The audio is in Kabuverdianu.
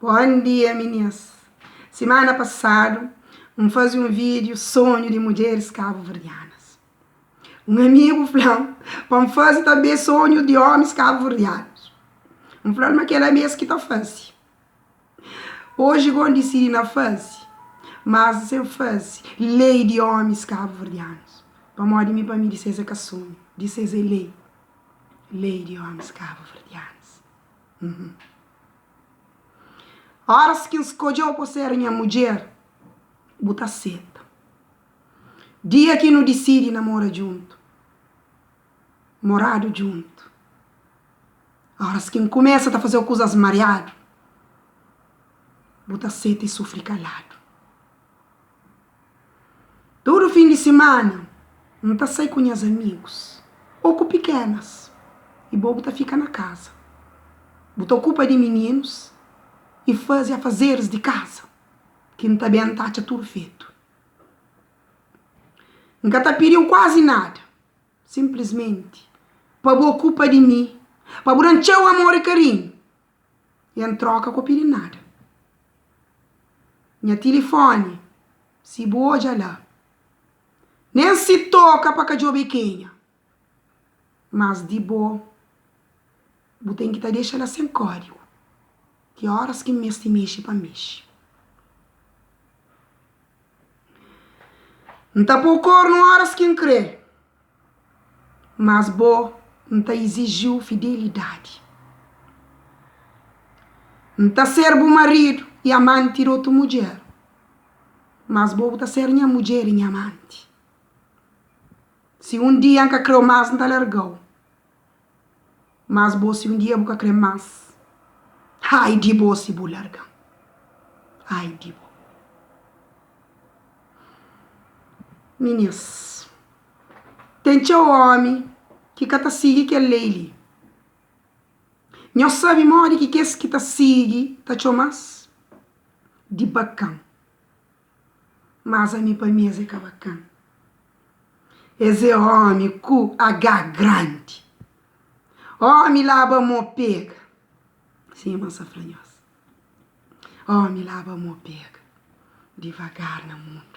Bon dia minis! Simana pasadu N faze un vídiu Sonhu di mudjeris kabuverdianas. Un amigu fla-m pa N faze tanbê Sonhu di ómis kabuverdianus. N fla-l ma kel-la mi es ki ta faze. Oji go N disidi na faze, mas N sen faze lei di ómis kabuverdianus. Pamodi mi pa mi di ses é ka sonhu, di ses é lei. Lei di ómis kabuverdianus. Óras ki N skodje-u pa ser nha mudjer, bu ta seta. Dia ki nu disidi namora djuntu, moradu djuntu, óras ki N kumesa ta faze-u kuzas mariadu, bu ta seta i sufri kaladu. Tudu fin di simana N ta sai ku nhas amigus ô ku pikénas i bo bu ta fika na kaza. Bu ta okupa di mininus i faze afazeris di kaza ki N ta ben ta atxa tudu fetu. N ka ta pidi-u kuazi nada, sinplismenti pa bu okupa di mi, pa bu da-m txeu amor i karinhu i N troka ka pidi nada. Nha tilifoni si bu odja la Nen si toka pa ka djobe kenha Mas di bo bu ten ki ta dexa la sen kódigu Ki óras ki N meste mexe pa N mexe N ta pô kornu óras ki N krê Mas bo N ta iziji-u fidelidadi. N ta ser bu maridu i amanti di otu mudjer, mas bo bu ta ser nha mudjer i nha amanti. Si un dia N ka krê-u más, N ta larga-u. Mas bo si un dia bu ka krê más, ai di bo si bu larga-m. Ai di bo. Minis, ten txeu ómi ki ka ta sigi kel lei li. Nhos sabe modi ki kes ki ta sigi ta txoma-s? Di bakan. Mas ami pa mi es é ka bakan. Es é ómi ku H grandi. Ómi laba mô pega. Sima N sa fla nhos. Ómi laba mô pega. Divagar na mundu.